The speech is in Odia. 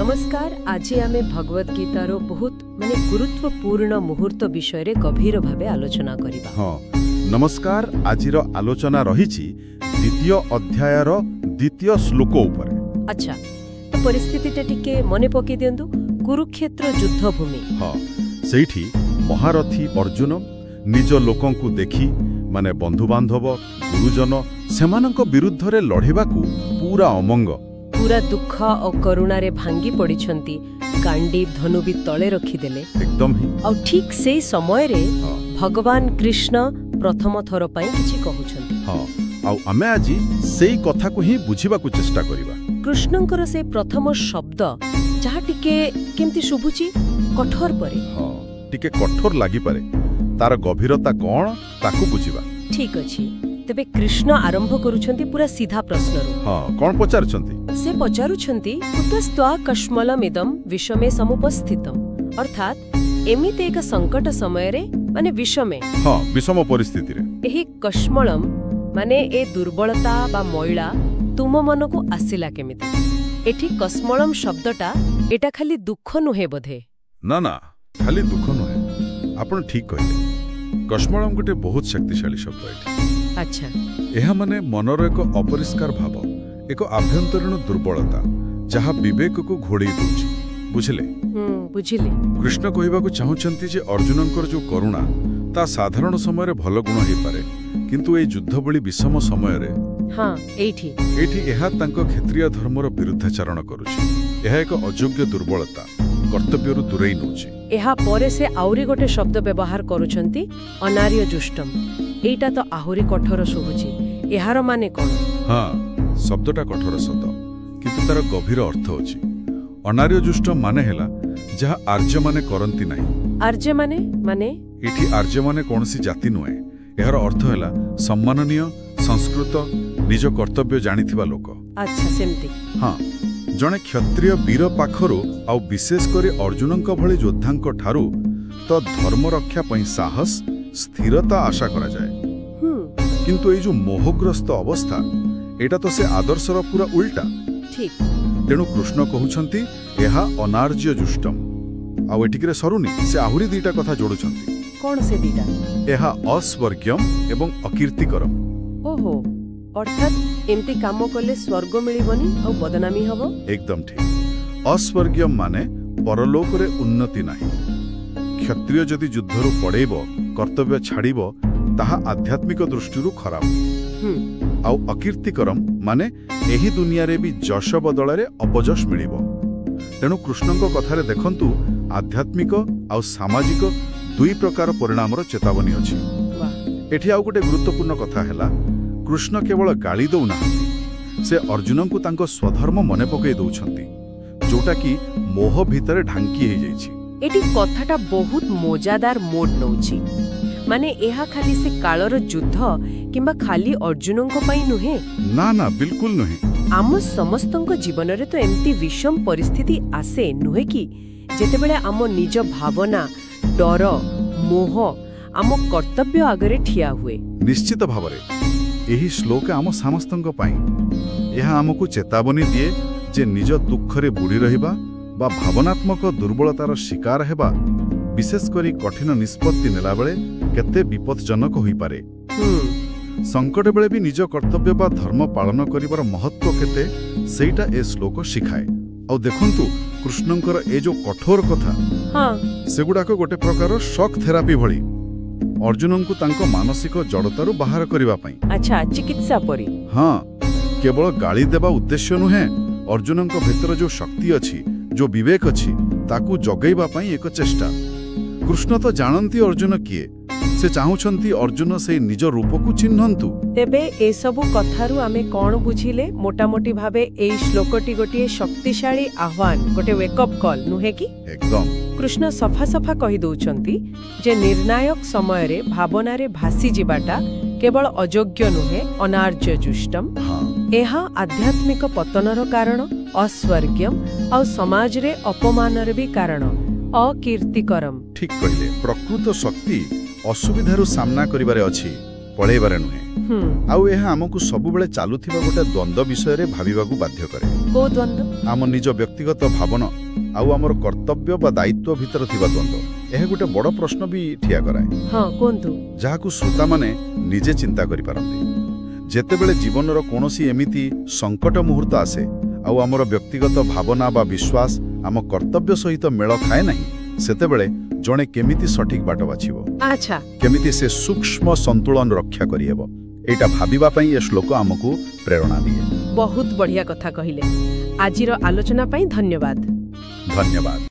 ନମସ୍କାର। ଆଜି ଆମେ ଭଗବତ ଗୀତାର ବହୁତ ମାନେ ଗୁରୁତ୍ୱପୂର୍ଣ୍ଣ ମୁହୂର୍ତ୍ତ ବିଷୟରେ ଗଭୀର ଭାବେ ଆଲୋଚନା କରିବା। ହଁ, ନମସ୍କାର। ଆଜିର ଆଲୋଚନା ରହିଛି ଦ୍ୱିତୀୟ ଅଧ୍ୟାୟର ଦ୍ୱିତୀୟ ଶ୍ଲୋକ ଉପରେ। ଆଚ୍ଛା, ତ ପରିସ୍ଥିତିଟା ଟିକେ ମନେ ପକେଇ ଦିଅନ୍ତୁ। କୁରୁକ୍ଷେତ୍ର ଯୁଦ୍ଧଭୂମି। ହଁ, ସେଇଠି ମହାରଥୀ ଅର୍ଜୁନ ନିଜ ଲୋକଙ୍କୁ ଦେଖି, ମାନେ ବନ୍ଧୁବାନ୍ଧବ, ଗୁରୁଜନ, ସେମାନଙ୍କ ବିରୁଦ୍ଧରେ ଲଢ଼ିବାକୁ ପୁରା ଅମଙ୍ଗ। ପୁରା ଦୁଃଖ ଓ କରୁଣାରେ ଭାଙ୍ଗି ପଡ଼ିଛନ୍ତି। ଗାଣ୍ଡୀବ ଧନୁ ବି ତଳେ ରଖିଦେଲେ। ଏକଦମ ହିଁ। ଆଉ ଠିକ୍ ସେଇ ସମୟରେ ଭଗବାନ କୃଷ୍ଣ ପ୍ରଥମ ଥର ପାଇଁ କିଛି କହୁଛନ୍ତି। ହଁ, ଆଉ ଆମେ ଆଜି ସେଇ କଥାକୁ ହିଁ ବୁଝିବାକୁ ଚେଷ୍ଟା କରିବା। କୃଷ୍ଣଙ୍କର ସେ ପ୍ରଥମ ଶବ୍ଦ, ଯାହା ଟିକେ କେମିତି ଶୁଭୁଛି, କଠୋର ପରି। ହଁ, ଟିକେ କଠୋର ଲାଗିପାରେ। ତାର ଗଭୀରତା କ'ଣ, ତାକୁ ବୁଝିବା। ଠିକ୍ ଅଛି। ତେବେ କୃଷ୍ଣ ଆରମ୍ଭ କରୁଛନ୍ତି ପୁରା ସିଧା ପ୍ରଶ୍ନରୁ। ହଁ, କ'ଣ ପଚାରୁଛନ୍ତି? ସେ ପଚାରୁଛନ୍ତି, କୁତସ୍ତ୍ୱା କଶ୍ମଲମିଦಂ ବିଷମେ ସମୁପସ୍ଥିତମ୍। ଅର୍ଥାତ୍ ଏମିତି ଏକ ସଙ୍କଟ ସମୟରେ, ମାନେ ବିଷମେ, ହଁ, ବିଷମ ପରିସ୍ଥିତିରେ, ଏହି କଶ୍ମଳମ୍ ମାନେ ଏ ଦୁର୍ବଳତା ବା ମଇଳା ତୁମ ମନକୁ ଆସିଲା କେମିତି? ଏଠି କଶ୍ମଳମ୍ ଶବ୍ଦଟା, ଏଟା ଖାଲି ଦୁଃଖ ନୁହେଁ ବୋଧେ? ନା ନା, ଖାଲି ଦୁଃଖ ନୁହେଁ। ଆପଣ ଠିକ୍ କହିଲେ। କଶ୍ମଳମ୍ ଗୋଟେ ବହୁତ ଶକ୍ତିଶାଳୀ ଶବ୍ଦ ଏଠି। ଏହା ମାନେ ମନର ଏକ ଅପରିଷ୍କାର ଭାବ, ଏକ ଆଭ୍ୟନ୍ତରୀଣ ଦୁର୍ବଳତା, ଯାହା ବିବେକକୁ ଘୋଡ଼େଇ ଦେଉଛି। ବୁଝିଲେ? ବୁଝିଲି। କୃଷ୍ଣ କହିବାକୁ ଚାହୁଁଛନ୍ତି ଯେ ଅର୍ଜୁନଙ୍କର ଯୋଉ କରୁଣା, ତା ସାଧାରଣ ସମୟରେ ଭଲ ଗୁଣ ହେଇପାରେ, କିନ୍ତୁ ଏଇ ଯୁଦ୍ଧ ଭଳି ବିଷମ ସମୟରେ, ହଁ, ଏଇଠି ଏଇଠି ଏହା ତାଙ୍କ କ୍ଷତ୍ରିୟ ଧର୍ମର ବିରୁଦ୍ଧାଚରଣ କରୁଛି। ଏହା ଏକ ଅଯୋଗ୍ୟ ଦୁର୍ବଳତା, କର୍ତ୍ତବ୍ୟରୁ ଦୂରେଇ ନେଉଛି। ଏହା ପରେ ସେ ଆହୁରି ଗୋଟେ ଶବ୍ଦ ବ୍ୟବହାର କରୁଛନ୍ତି, ଅନାର୍ୟ ଜୁଷ୍ଟମ୍। ଏଇଟା ତ ଆହୁରି କଠୋର ଶୁଭୁଛି। ଏହାର ମାନେ କ'ଣ? ହଁ, ଶବ୍ଦଟା କଠୋର ସତ, କିନ୍ତୁ ତାର ଗଭୀର ଅର୍ଥ ଅଛି। ଅନାର୍ୟ ଜୁଷ୍ଟ ମାନେ ହେଲା ଯାହା ଆର୍ଯ୍ୟମାନେ କରନ୍ତି ନାହିଁ। ଆର୍ଯ୍ୟମାନେ ମାନେ? ଏଠି ଆର୍ଯ୍ୟମାନେ କୌଣସି ଜାତି ନୁହେଁ। ଏହାର ଅର୍ଥ ହେଲା ସମ୍ମାନନୀୟ, ସଂସ୍କୃତ, ନିଜ କର୍ତ୍ତବ୍ୟ ଜାଣିଥିବା ଲୋକ। ଆଚ୍ଛା, ସେମିତି। ହଁ, ଜଣେ କ୍ଷତ୍ରିୟ ବୀର ପାଖରୁ, ଆଉ ବିଶେଷ କରି ଅର୍ଜୁନଙ୍କ ଭଳି ଯୋଦ୍ଧାଙ୍କ ଠାରୁ ତ ଧର୍ମ ରକ୍ଷା ପାଇଁ ସାହସ, ସ୍ଥିରତା ଆଶା କରାଯାଏ। କିନ୍ତୁ ଏଇ ଯୋଉ ମୋହଗ୍ରସ୍ତ ଅବସ୍ଥା, ଏଇଟା ତ ସେ ଆଦର୍ଶର ପୁରା ଉଲ୍ଟା। ତେଣୁ କୃଷ୍ଣ କହୁଛନ୍ତି, ଏହା ଅନାର୍ଯ୍ୟ ଜୁଷ୍ଟମ୍। ଆଉ ଏଠିକିରେ ସରୁନି, ସେ ଆହୁରି ଦିଟା କଥା ଯୋଡୁଛନ୍ତି। କ'ଣ ସେ ଦିଟା? ଏହା ଅସ୍ୱର୍ଗ୍ୟମ୍ ଏବଂ ଅକୀର୍ତ୍ତିକରମ୍। ଓହୋ, ଅର୍ଥାତ୍ ଏମିତି କାମ କଲେ ସ୍ୱର୍ଗ ମିଳିବନି ଆଉ ବଦନାମୀ ହବ। ଏକଦମ ଠିକ୍। ଅସ୍ୱର୍ଗ୍ୟମ୍ ମାନେ ପରଲୋକରେ ଉନ୍ନତି ନାହିଁ। କ୍ଷତ୍ରିୟ ଯଦି ଯୁଦ୍ଧରୁ ପଳେଇବ, କର୍ତ୍ତବ୍ୟ ଛାଡ଼ିବ, ତାହା ଆଧ୍ୟାତ୍ମିକ ଦୃଷ୍ଟିରୁ ଖରାପ। ଆଉ ଅକୀର୍ତ୍ତିକରମ୍ ମାନେ ଏହି ଦୁନିଆରେ ବି ଯଶ ବଦଳରେ ଅପଯଶ ମିଳିବ। ତେଣୁ କୃଷ୍ଣଙ୍କ କଥାରେ ଦେଖନ୍ତୁ, ଆଧ୍ୟାତ୍ମିକ ଆଉ ସାମାଜିକ ଦୁଇ ପ୍ରକାର ପରିଣାମର ଚେତାବନୀ ଅଛି। ଏଠି ଆଉ ଗୋଟେ ଗୁରୁତ୍ୱପୂର୍ଣ୍ଣ କଥା ହେଲା, କୃଷ୍ଣ କେବଳ ଗାଳି ଦଉନାହାନ୍ତି, ସେ ଅର୍ଜୁନଙ୍କୁ ତାଙ୍କ ସ୍ୱଧର୍ମ ମନେ ପକାଇ ଦଉଛନ୍ତି, ଯୋଉଟା କି ମୋହ ଭିତରେ ଢାଙ୍କି ହେଇଯାଇଛି। ଏଠି କଥାଟା ବହୁତ ମଜାଦାର ମୋଡ ନଉଛି। ମାନେ ଏହା ଖାଲି ସେ କାଳର ଯୁଦ୍ଧ କିମ୍ବା ଖାଲି ଅର୍ଜୁନଙ୍କ ପାଇଁ ନୁହେଁ। ନା ନା, ବିଲକୁଲ ନୁହେଁ। ଆମ ସମସ୍ତଙ୍କ ଜୀବନରେ ତ ଏମିତି ବିଷମ ପରିସ୍ଥିତି ଆସେ, ନୁହେଁ କି? ଯେତେବେଳେ ଆମ ନିଜ ଭାବନା, ଡର, ମୋହ ଆମ କର୍ତ୍ତବ୍ୟ ଆଗରେ ଠିଆ ହୁଏ। ନିଶ୍ଚିତ ଭାବରେ ଏହି ଶ୍ଲୋକ ଆମ ସମସ୍ତଙ୍କ ପାଇଁ। ଏହା ଆମକୁ ଚେତାବନୀ ଦିଏ ଯେ ନିଜ ଦୁଃଖରେ ବୁଡ଼ି ରହିବା ବା ଭାବନାତ୍ମକ ଦୁର୍ବଳତାର ଶିକାର ହେବା, ବିଶେଷ କରି କଠିନ ନିଷ୍ପତ୍ତି ନେଲାବେଳେ, କେତେ ବିପଦଜନକ ହୋଇପାରେ। ସଙ୍କଟ ବେଳେ ବି ନିଜ କର୍ତ୍ତବ୍ୟ ବା ଧର୍ମ ପାଳନ କରିବାର ମହତ୍ତ୍ୱ କେତେ, ସେଇଟା ଏ ଶ୍ଲୋକ ଶିଖାଏ। ଆଉ ଦେଖନ୍ତୁ, କୃଷ୍ଣଙ୍କର ଏ ଯୋଉ କଠୋର କଥା, ସେଗୁଡ଼ାକ ଗୋଟେ ପ୍ରକାର ଶକ୍ ଥେରାପି ଭଳି, ଅର୍ଜୁନଙ୍କୁ ତାଙ୍କ ମାନସିକ ଜଡ଼ତାରୁ ବାହାର କରିବା ପାଇଁ। ଆଚ୍ଛା, ଚିକିତ୍ସା ପରି। ହଁ, କେବଳ ଗାଳି ଦେବା ଉଦ୍ଦେଶ୍ୟ ନୁହେଁ, ଅର୍ଜୁନଙ୍କ ଭିତରେ ଯୋଉ ଶକ୍ତି ଅଛି, ଯୋଉ ବିବେକ ଅଛି, ତାକୁ ଜଗେଇବା ପାଇଁ ଏକ ଚେଷ୍ଟା। କୃଷ୍ଣ ତ ଜାଣନ୍ତି ଅର୍ଜୁନ କିଏ। ସେ ଚାହୁଁଛନ୍ତି ଅର୍ଜୁନ ସେଇ ନିଜ ରୂପକୁ ଚିହ୍ନନ୍ତୁ। ତେବେ ଏସବୁ କଥାରୁ ଆମେ କ'ଣ ବୁଝିଲେ? ମୋଟାମୋଟି ଭାବେ ଏଇ ଶ୍ଲୋକଟି ଗୋଟିଏ ଶକ୍ତିଶାଳୀ ଆହ୍ୱାନ, ଗୋଟେ ୱେକଅପ୍ କଲ୍, ନୁହେଁ କି? ଏକଦମ। କୃଷ୍ଣ ସଫା ସଫା କହି ଦଉଛନ୍ତି ଯେ ନିର୍ଣ୍ଣାୟକ ସମୟରେ ଭାବନାରେ ଭାସିଯିବାଟା କେବଳ ଅଯୋଗ୍ୟ ନୁହେଁ, ଅନାର୍ଯ୍ୟ ଜୁଷ୍ଟମ୍। ଏହା ଆଧ୍ୟାତ୍ମିକ ପତନର କାରଣ, ଅସ୍ୱର୍ଗ୍ୟମ୍, ଆଉ ସମାଜରେ ଅପମାନର ବି କାରଣ, ଅକୀର୍ତ୍ତିକରମ୍। ଠିକ୍ କହିଲେ। ପ୍ରକୃତ ଶକ୍ତି ଅସୁବିଧାରୁ ସାମ୍ନା କରିବାରେ ଅଛି, ପଳେଇବାରେ ନୁହେଁ। ହୁଁ ଆଉ ଏହା ଆମକୁ ସବୁବେଳେ ଚାଲୁଥିବା ଗୋଟେ ଦ୍ୱନ୍ଦ୍ୱ ବିଷୟରେ ଭାବିବାକୁ ବାଧ୍ୟ କରେ। କୋଉ ଦ୍ୱନ୍ଦ୍ୱ? ଆମ ନିଜ ବ୍ୟକ୍ତିଗତ ଭାବନା ଆଉ ଆମର କର୍ତ୍ତବ୍ୟ ବା ଦାୟିତ୍ୱ ଭିତରେ ଥିବା ଦ୍ୱନ୍ଦ୍ୱ। ଏହା ଗୋଟେ ବଡ଼ ପ୍ରଶ୍ନ ବି ଠିଆ କରାଏ, ହଁ, କୁହନ୍ତୁ। ଯାହାକୁ ଶ୍ରୋତାମାନେ ନିଜେ ଚିନ୍ତା କରିପାରନ୍ତି। ଯେତେବେଳେ ଜୀବନର କୌଣସି ଏମିତି ସଙ୍କଟ ମୁହୂର୍ତ୍ତ ଆସେ ଆଉ ଆମର ବ୍ୟକ୍ତିଗତ ଭାବନା ବା ବିଶ୍ୱାସ ଆମ କର୍ତ୍ତବ୍ୟ ସହିତ ମେଳ ଖାଏ ନାହିଁ, ସେତେବେଳେ ଜଣେ କେମିତି ସଠିକ୍ ବାଟ ବାଛିବ? କେମିତି ସେ ସୂକ୍ଷ୍ମ ସନ୍ତୁଳନ ରକ୍ଷା କରିହେବ? ଏଇଟା ଭାବିବା ପାଇଁ ଏ ଶ୍ଲୋକ ଆମକୁ ପ୍ରେରଣା ଦିଏ। ବହୁତ ବଢ଼ିଆ କଥା କହିଲେ। ଆଜିର ଆଲୋଚନା ପାଇଁ ଧନ୍ୟବାଦ। ଧନ୍ୟବାଦ।